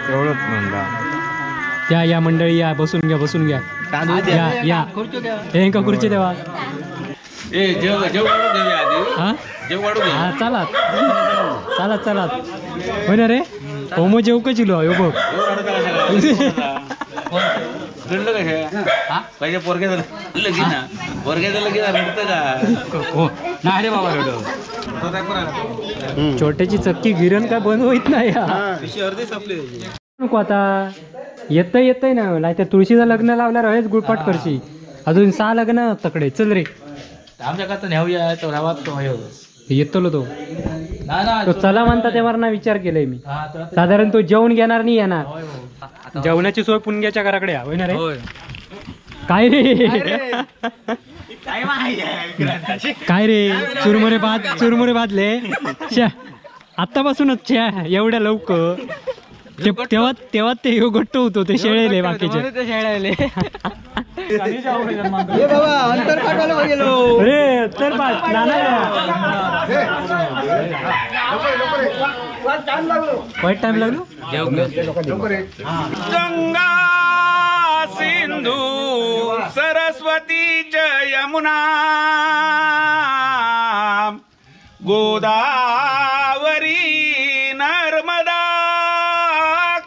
एवढंच म्हणला. या या मंडळी या, बसून घ्या बसून घ्या. या या हे का खुर्ची देवा. ए जेव जेव वाढू देऊया आधी. हा जेव वाढू घे. हा चालात चालत चालत होय ना रे. होमो जेव का चिलो हो बघ. रडलं कशा पाहिजे पोरग्याचं लगीन ना, पोरग्याचं लगीन रडतं का? नाही रे बाबा रडत. छोट्याची चक्की गिरण काय बंद होत नाही. नको आता येतंय येतंय ना, नाही तर तुळशीचं लग्न लावल्यावर हेच गुळपाट करशी. अजून 6 लग्न तकडे. चल रे आमच्या का नेऊया तो रावात तो येतलो तो ना तो चला म्हणता तेव्हा ना विचार केलाय मी. साधारण तो जेवण घेणार नाही येणार. जेवणाची सोय पुणग्याच्या घराकडे होय ना रे. काय रे काय रे चुरमुरे बाद चुरमुरे बादले आतापासूनच छ्या एवढ्या लवकर. तेव्हा तेव्हा ते गट्ट होतो ते शेळेले बाकीचे. अरे तर वाईट टाइम लागलो. गंगा सिंधू सरस्वती च यमुना गोदावरी नर्मदा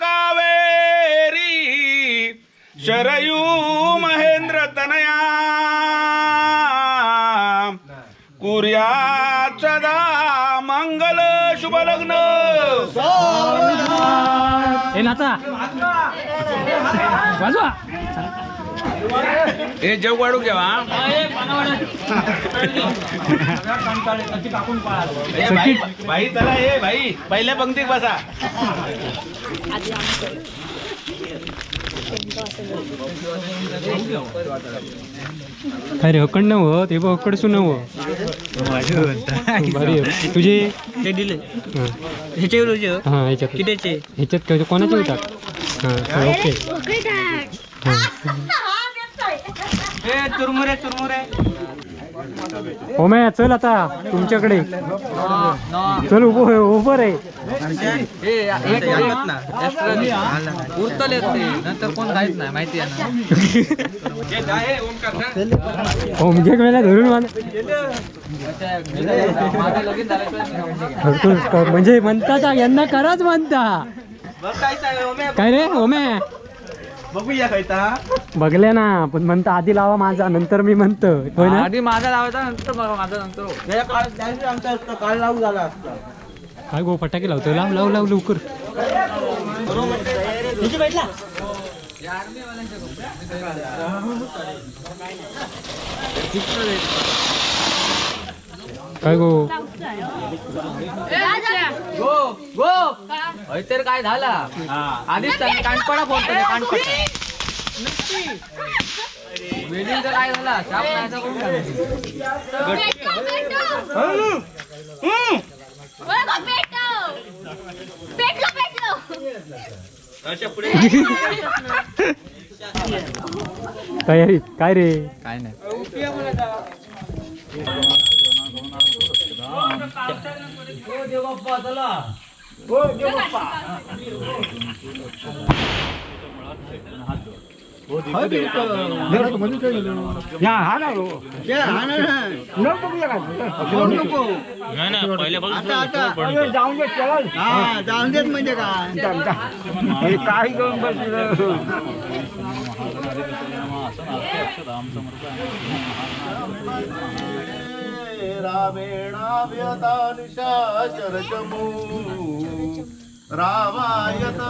कावेरी शरयू महेंद्र तनया कुर्यात सदा मंगल शुभ लग्न. हे नाचा वाजवा. हे जेव वाढू घ्या. भाई चला ए भाई पहिल्या पंक्तीत बसा. काय रे हकड नव ते बघ हकड सुनव भारी तुझे ते दिले हां ह्याच्यात ह्याच्यात कोणाचे होतात. हां ओके. चुरमुरे चुरमुरे ओम्या चल आता तुमच्याकडे चल. उभं उभं रे उरतले नंतर कोण काहीच नाही माहिती आहे ना. ओमच्या वेळेला धरून म्हणजे म्हणतात यांना कराच म्हणता. काय रे ओम्या बघूया खायता बघले ना पण म्हणता आधी लावा माझा नंतर मी म्हणतो. होय ना आधी माझा लावायचा नंतर माझा नंतर काल लागू झाला असता. काय गो फटाके लावतो. लाव लाव लाव लवकर. काय गो गो गो तर काय झाला आधीच कानपडा फोन कानपडा वेलिंगचं काय झाला शाप नाही तयारी काय रे काय नाही. जाऊन देत म्हणजे काय काही करून बसलं. रामायत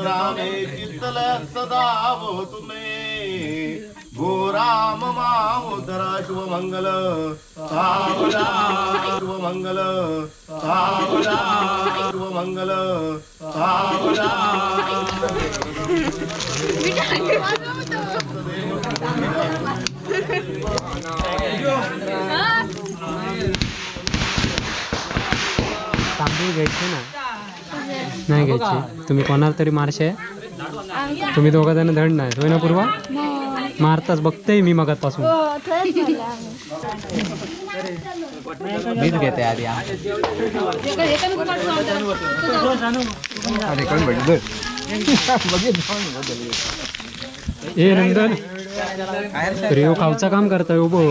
रामे चित्तल सदा भवतु मे गो राम मामोदर शुभ मंगल शुभ मंगल शुभ मंगल. तांदूळ घ्यायचे ना? नाही घ्यायचे. तुम्ही कोणाला तरी मारशे. तुम्ही दोघा जण धड नाही होय ना पूर्वा? मारताच बघतोय मी मगापासून. मीच घेते आधी. ए नंदन रेव खावचा काम करता उभो.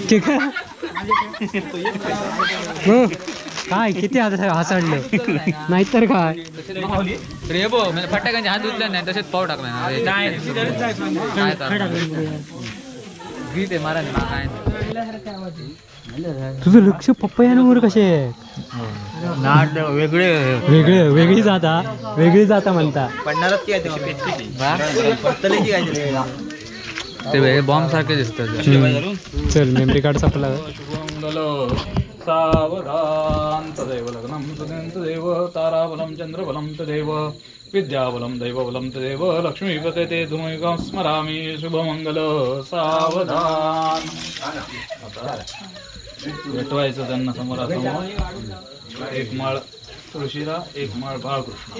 ठीक आहे काय किती हसाडलं नाहीतर काय. फटाक्यांचे हात धुतले नाही तसेच पाव टाकला. तुझं लक्ष पप्पयांवर कसे वेगळे वेगळे वेगळी जाता वेगळी जाता म्हणता. ते बॉम्ब सारखे दिसतात. चल मेमरी कार्ड संपला. सावधान तदेव लग्नं तदेव ताराबलं चंद्रबलं तदेव विद्याबलं दैवबलं तदेव लक्ष्मीपते ते धूमिकां स्मरामि शुभमंगल सावधान. भेटवायचं त्यांना समोरासमोर. एक माळ तुळशीला, एक माळ बाळकृष्ण.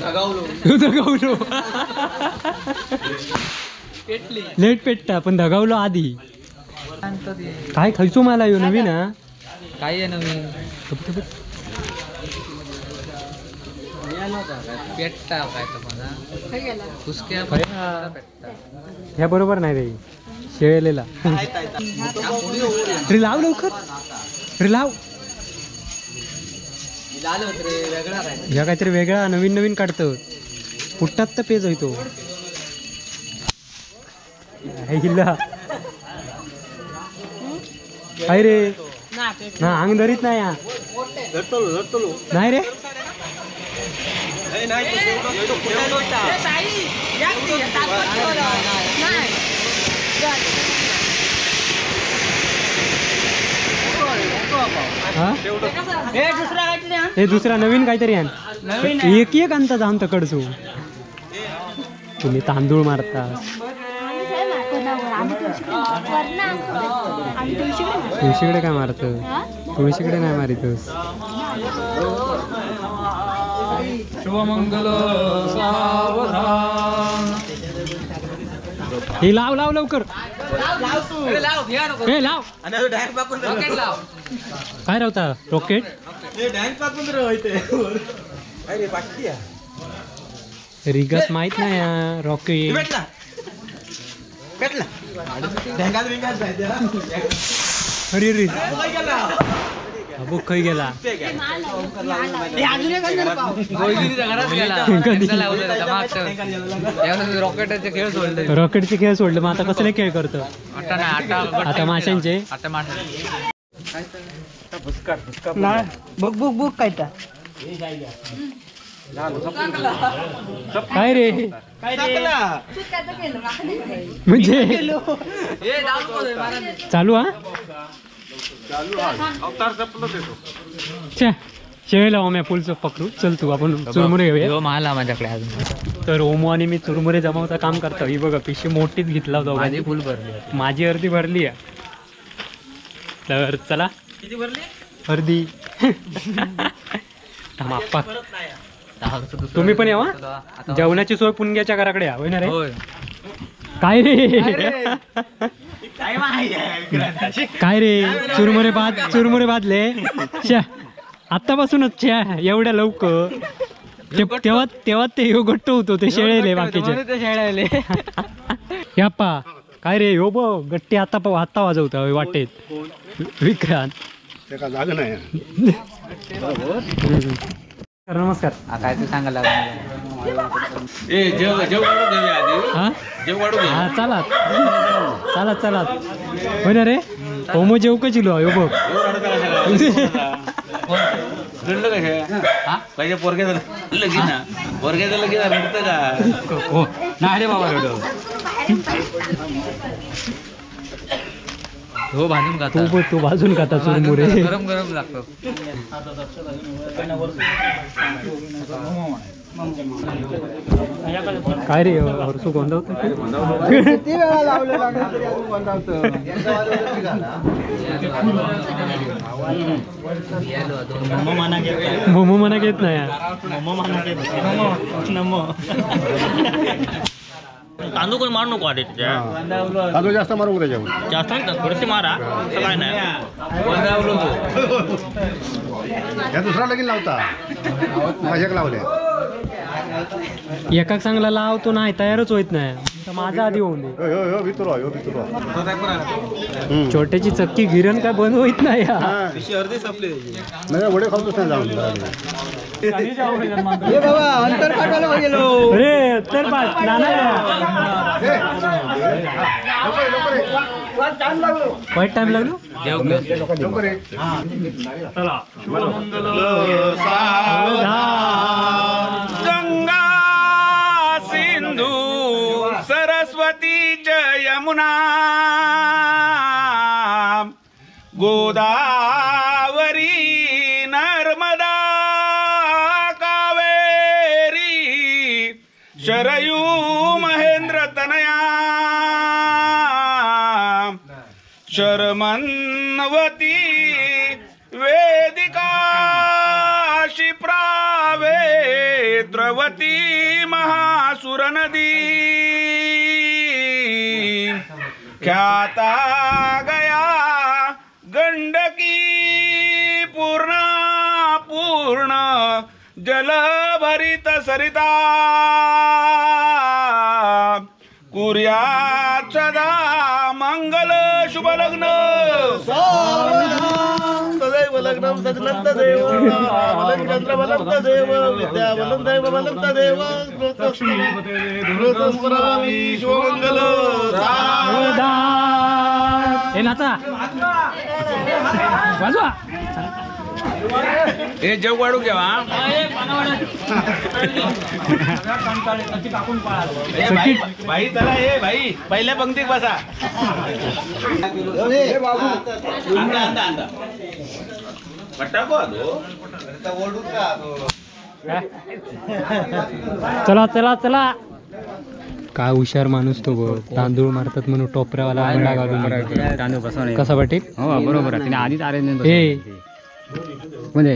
दगावलो लेट पेटता पण दगावलो आधी. काय खायचो मला येऊ नवीन. हा काय आहे नवीन पेटता काय ह्या बरोबर नाही रे शेळेलेला. रे लाव लवकर रे लाव. ह्या काहीतरी वेगळा नवीन नवीन काढतो. फुटतात तर पेज होतो. हिल्ला काय रे ना अंग धरीत नाही. नाही रे हे दुसरा नवीन काहीतरी आण. एक एक आणता जाऊन तकडचो. तुम्ही तांदूळ मारता. तुळशीकडे काय मारत? तुळशीकडे नाही मारितस. शुभमंगल सावधान. हे लाव लाव लवकर. हे लाव काय रावता रॉकेट. रिगस माहित नाही रॉकेट. अरे रे अबो खय गेला. रॉकेटचे खेळ सोडले. रॉकेटचे खेळ सोडले मग आता कसले खेळ करतो आता? माशांचे. बुक बुक बुक काय काय रे म्हणजे चालू. हा शेळेला ओम्या फुलचं पकडू. चल तू आपण चुरमुरे घेऊया. माल माझ्याकडे अजून. तर ओमो आणि मी चुरमुरे जमावचा काम करतो. ही बघा पिशवी मोठीच घेतला होता. माझी फुल भरली, माझी अर्धी भरली आहे. तर चला किती भरली? अर्धी. थांब तुम्ही पण यावा. जेवणाची सोय पुणग्याच्या घराकडे होय ना रे? काय रे काय रे चुरमुरे बाद चुरमुरे बादले आतापासूनच. एवढ्या लवकर तेव्हा तेव्हा ते ह्यो गट्ट होतो ते शेळेले बाकीचे. शेळेले यप्पा काय रे ह्यो बघ गट्टी आता आता वाजवतो वाटेत विक्रांत. जागा नाही. नमस्कार. काय ते सांगायला चला चला चला होय ना रे होमो जेव का चिलो हो बघ. पहिले पोरग्याचं लगीन पोरग्याचं लगीन रडतं का? हो नाही रे बाबा रडत. हो भाजून खाता तू तू भाजून खाता चुरमुरे गरम गरम लागतो. काय रे हरसू गोंधळतो किती वेळा लावलं लागलं तरी अजून गोंधळतं. मोमो मना घेत नाही. तांदूळ कोण मारू नको आधी त्याच्या. तांदूळ जास्त मारू नको त्याच्यावर. जास्त नाही, थोडेसे मारा, असं काय नाही. या दुसरा लगीन लावता माझ्याक लावल्या. एका चांगला लावतो नाही तयारच होत नाही, तर माझा आधी होऊन दे. हो भितर हो भितर. छोट्याची चक्की गिरण काय बंद होत नाही. नाही वडे खातोच नाही जाऊन. बाबा अंतर पाठवायला गेलो. अरे तर नाना वाईट टाइम लागलो. गंगा सिंधू सरस्वती च यमुना गोदावरी नर्मदा कावेरी शरयू महेंद्र तनया शर्मन्वती वेदिका शिप्रा वेत्रवती महासुर नदी ख्याता गया गंडकी पूर्णा पूर्ण जलभरित सरिता कुर्यात सदा मंगल शुभ लग्न सदैव लग्नं सजनंत देव बलंचंद्र बलंत देव विद्या बलंत देव बलंत देव स्मरामि शिवमंगल. हे नाचा वाजवा. हे जग वाढू घ्या. भाई चला हे भाई पहिल्या पंक्तीत बसा. चला चला चला. काय हुशार माणूस तो बघ. तांदूळ मारतात म्हणून टोपऱ्यावाला अंडा घालून तांदूळ बसवणे कसा पाटील. हो बरोबर आहे. तिने आधीच अरेंजमेंट म्हणजे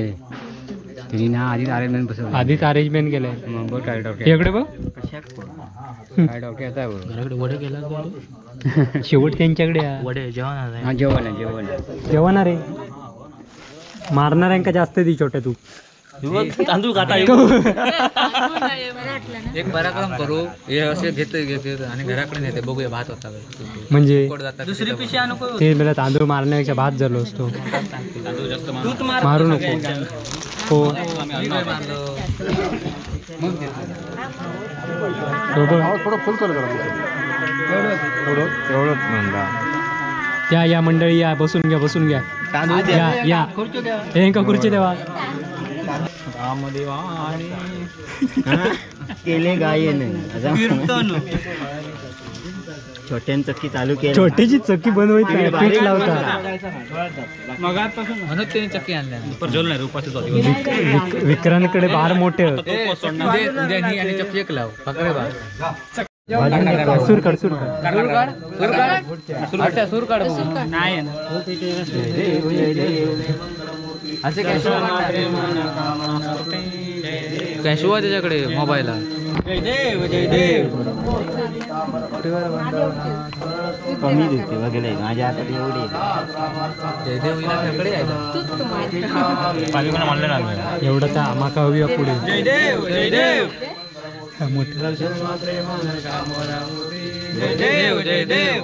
तिने ना आधीच अरेंजमेंट बसवलं. आधीच अरेंजमेंट केलंय. मग बघ काय डोक्यात इकडे बघ काय डोक्यात आहे बघ. शेवट त्यांच्याकडे हा जेवण आहे जेवण जेवण रे मारणाऱ्यांका जास्त दी छोट्या तू तांदूळ खाता. एक पराक्रम करू, हे असे घेते घेते आणि घराकडे नेते, बघूया भात होता म्हणजे दुसरी पिशी आणू. ते मला तांदूळ मारण्यापेक्षा भात झालो असतो. मारू नको. हो थोडं फुल करा एवढंच म्हणला. या या मंडळी या बसून घ्या बसून घ्या. या या हे का खुर्ची देवा केले गायन छोट्यान चक्की चालू केली. छोटीची चक्की बनवायची नाही, पीठ लावता. म्हणून त्याने चक्की आणल्या. विक्रांतकडे बार मोठे. उद्या ही आणि चक्की एक लाव पकडे बार. सूर काढ सूर काढ अच्छा सूर काढ. नाही असे कॅशो आहे त्याच्याकडे मोबाईल. कमी दिसते वगैरे माझ्या हातात एवढे. जयदेव कडे एवढं तर आम्हा हवी पुढे. जयदेव जयदेव जयदेव जयदेव.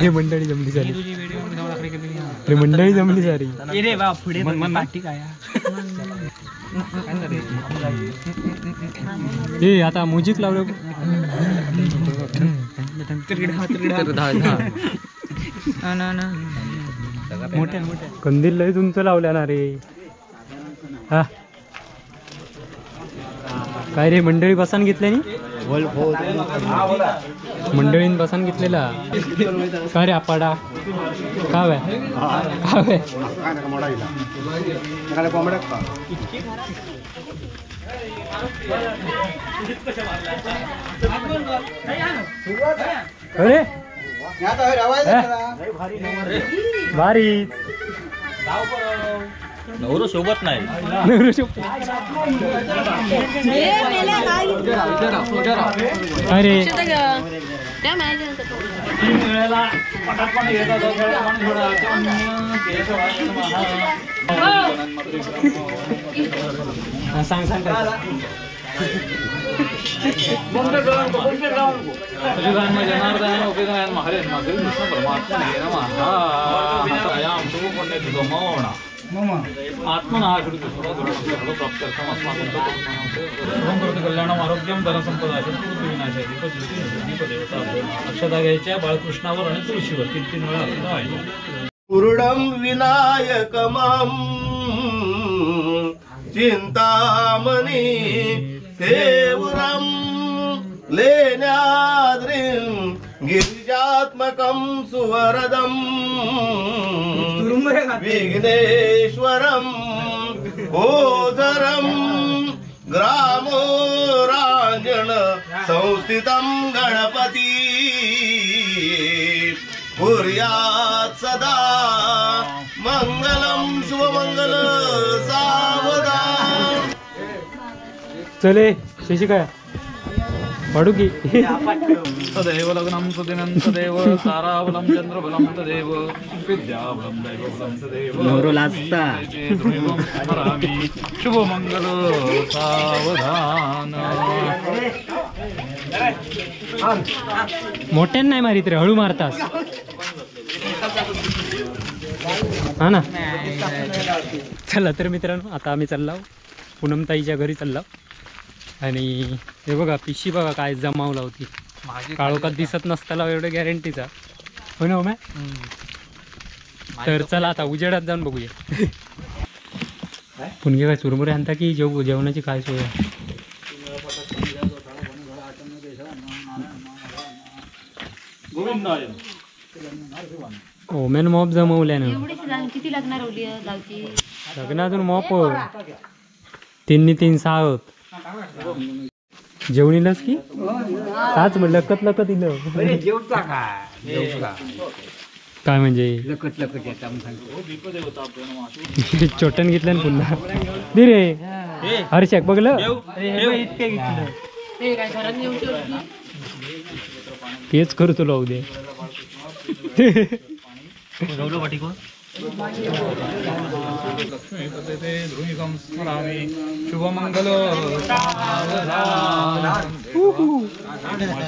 हे मंडळी जमली सारी. अरे मंडळी जमली सारी. ए आता म्युझिक लावलं. मोठ्या मोठ्या कंदील लय तुमचं लावल्या ना रे. हा काय रे मंडळी बसान घेतल्या नी. मंडळीन बसान घेतलेला का रे आपाडा काव्या काव्या अरे भारी नवरो सोबत नाही नवरो सोबत अरे सांग सांग कल्याणम आरोग्यम धनसंपदा शत्रुविनाशाय दीपदेवता अक्षता घ्यायच्या बाळकृष्णावर आणि तुळशीवर तीन तीन वेळा अक्षता व्हायच्या. पूर्णम विनायकमं चिंतामणी देवरम लेण्याद्रिं गिरिजात्मकं सुवरदं विघ्नेश्वरं ओदरं ग्रामोरांजन संस्थितं गणपती कुर्यात् सदा मंगलम शुभमंगल सावधान. चले शशी काय पडू की तदेव लग्नं सुदिनं तदेव ताराबलं चंद्रबलं तदेव विद्याबलं दैवबलं तदेव ध्रुवं स्मरामि शुभमंगल सावधान. मोठ्यान नाही मारित रे, हळू मारतास हा ना. चला तर मित्रांनो आता आम्ही चाललो पूनमताईच्या घरी चाललो. आणि हे बघा पिशी बघा काय जमावला होती, काळोखात दिसत नसताना एवढं गॅरंटीचा हो ना. तर चला आता उजेडात जाऊन बघूया. पुणगे काय चुरमुरे आणता की जेवणाची काय सोय आहे. ओमेन मॉप जमवल्या ना. लग्नातून मॉप 3 3 6 होत. जेवणीलाच की ताच लकत लकत इलं काय म्हणजे लकत लकत येता चोटन घेतलं ना पुन्हा दे रे हर्षक बघलं तेच करू तुला उद्या. शुभमंगल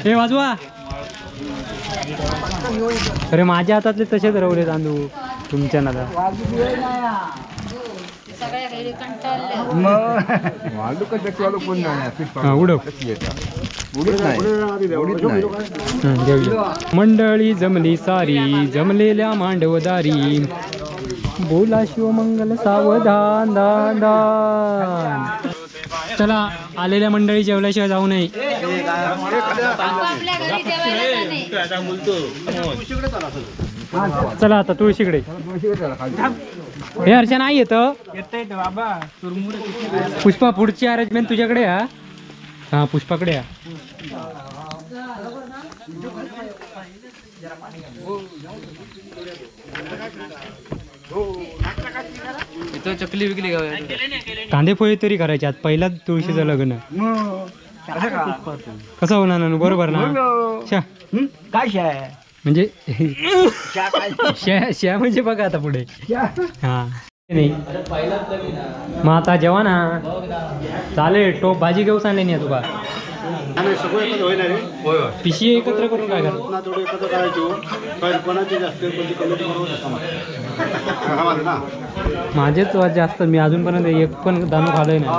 हे वाजवा. अरे माझ्या हातातले तसेच रवले तांदूळ तुमच्या नादा. मंडळी जमली सारी जमलेल्या मांडवदारी बोला शिवमंगल सावधान दान दान. चला आलेल्या मंडळी जेवल्याशिवाय जाऊ नये. चला आता तुळशीकडे. हे हर्षा नाही येत पुष्पा, पुढची अरेंजमेंट तुझ्याकडे हा. हा पुष्पाकडे हा. चकली विकली कांदे पोहे तरी करायचे आज पहिलाच तुळशीचं लग्न कसं होणार ना, बरोबर ना. काय शाय म्हणजे श्या म्हणजे बघा आता पुढे. हा नाही मग आता जेवा ना चालेल. टोप भाजी घेऊ सांगले नाही तुका पिशी एकत्र करून काय करतो माझेच जास्त मी अजूनपर्यंत एक पण दाणू खाल्लोय नाही.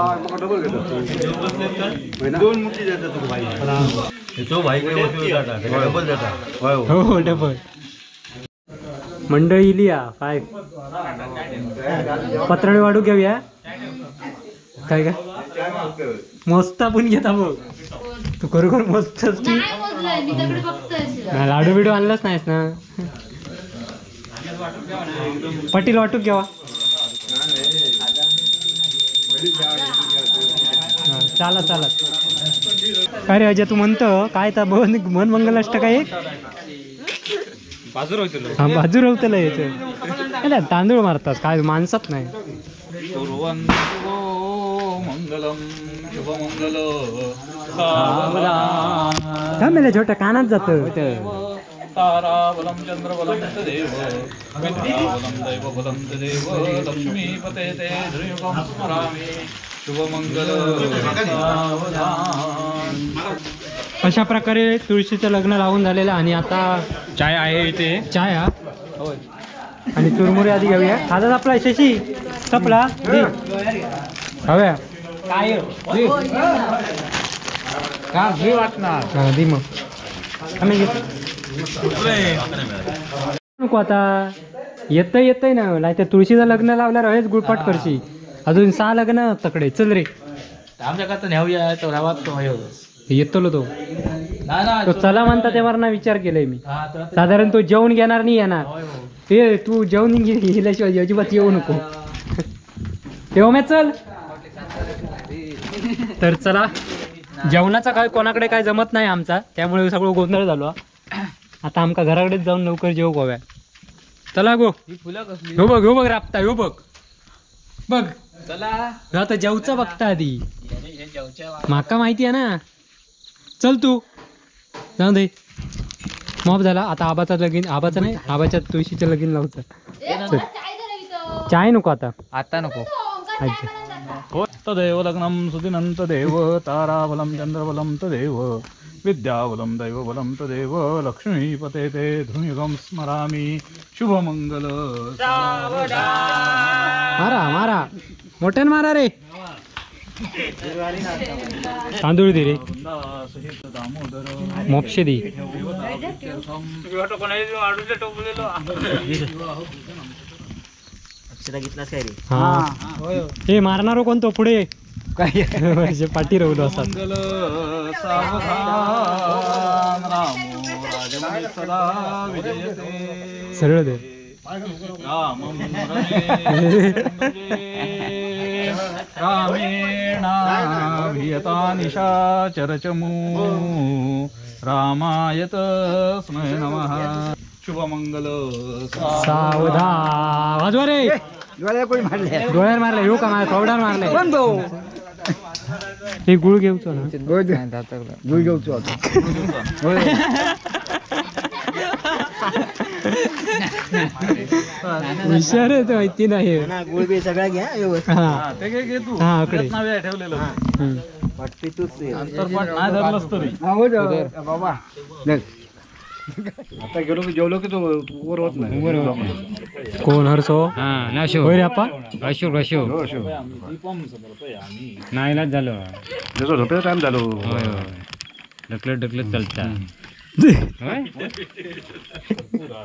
हो डबल मंडळी लिया काय पत्रावळी वाढू घेऊया काय का मस्त आपण घेता बघ. तू खरोखर मस्तच. लाडू बिडू आणलाच नाहीस ना. पाटील वाटूक घ्यावा. चाला चाला. काय रे अजय तू म्हणतो काय तर मन मंगलाष्टक काय एक बाजू रवतलं याचं तांदूळ मारतात काय माणसात नाही. मेला छोट्या कानात जात. ताराबलं चंद्रबलं तदेव विद्याबलं दैवबलं तदेव लक्ष्मीपते ते त्रियुगं स्मरामि शुभमंगल सावधान. अशा प्रकारे तुळशीचं लग्न लावून झालेलं आणि आता चाय आहे इथे. चाय हा आणि चुरमुरे आधी घेऊया. खाजा आपला शशी सपला हव्या काय वाटणार दि मग आम्ही नको आता येतंय येतंय ना. नाही तर तुळशीचं लग्न लावल्यावर हेच गुळपाट करशी. अजून 6 लग्न तकडे. चल रे आमच्या तो येतलो तो तो चला म्हणता तेव्हा ना विचार केलाय मी. साधारण तो जेवण घेणार नाही येणार. ए तू जेवण गेल्याशिवाय अजिबात येऊ नको. तेव्हा मी चल. तर चला जेवणाचा काय कोणाकडे काय जमत नाही आमचा, त्यामुळे सगळं गोंधळ झालो. आता आमका घराकडेच जाऊन लवकर जेवू गोव्या. चला गो. हो बघ हो बघ राबता हो बघ बघ. आता जेवचा बघता आधी माका माहिती आहे ना. चल तू जाऊ दे. मॉप झाला आता. आबाचा लगीन, आबाचा नाही आबाच्या तुळशीचं लगीन लावतं. चाय नको आता, आता नको. अच्छा. तदेव लग्नं सुदिनं तदेव ताराबलं चंद्रबलं तदेव विद्याबलं दैवबलं तदेव लक्ष्मीपते ते ध्रुयुगं स्मरामि शुभमंगल. मारा मारा मोठ्यान मारा रे. तांदूळ दे रे मोपशे दे. हे मारणारो कोणतो पुढे काय पाठी रवलो असतात. सरळ दे. रामेणाभियता निशाचरचमू रामाय तस्मै नमः. शुभमंगल सावधान. वाजवा रे. डोळ्यावर मारले हो का कवडावर मारले. हे गुळ घेऊचो ना. गुळ घेऊचो. हुशार आहे माहिती नाही. गुळ बी सगळा घ्या. हा ठेवलेलं बाबा. आता गेलो की जेवलो की तो वर होत नाही. कोण हर्षो? होय रे आपा. अशोक अशोक नाईलाज झालो. जसं झोपेचा टाइम झालो. ढकलत ढकलत चालता.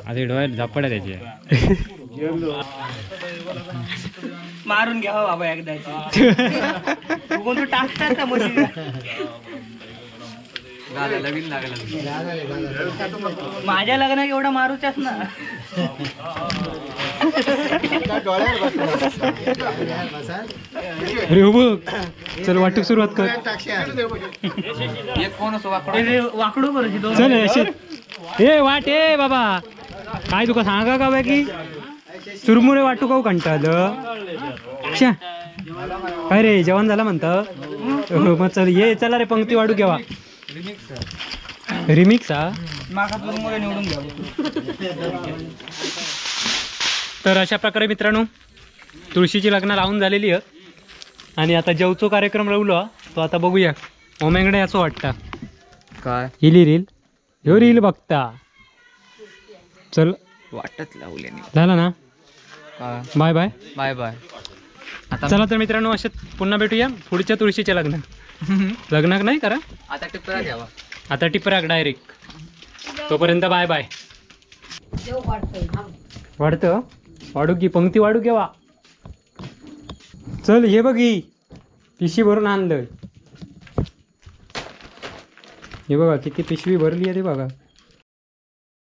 आधी डोळ्यात झापड त्याचे मारून घ्यावा बाबा एकदाची. टाकतात लगीन लागलं माझ्या लग्नात एवढा मारूचाच ना. अरे हो बघ चल वाटूक सुरुवात कर. वाकडू चल ए वाट ए बाबा काय तुका सांगा का की चुरमुरे वाटू का कंटाळलं. काय रे जेवण झालं म्हणतं. मग चल ये चला रे पंक्ती वाटू घ्यावा. रिमिक्स हा. तर अशा प्रकारे मित्रांनो तुळशीची लग्न लावून झालेली आहे आणि आता जेवचो कार्यक्रम रवलो तो आता बघूया. ओम्यांकडे असं वाटतं काय हिली रील ह्यो रील बघता. चल वाटत लावले झालं ना. Bye bye bye bye. चला तर मित्रांनो असे पुन्हा भेटूया पुढच्या तुळशीच्या लग्नात. लग्नाक नाही करा आता टिपराक घ्यावा. आता टिपराक डायरेक्ट. तोपर्यंत बाय बाय. वाढतं वाढू की पंक्ती वाढू केव्हा. चल हे बघ ही पिशी भरून आणलं. हे बघा किती पिशवी भरली आहे ते बघा.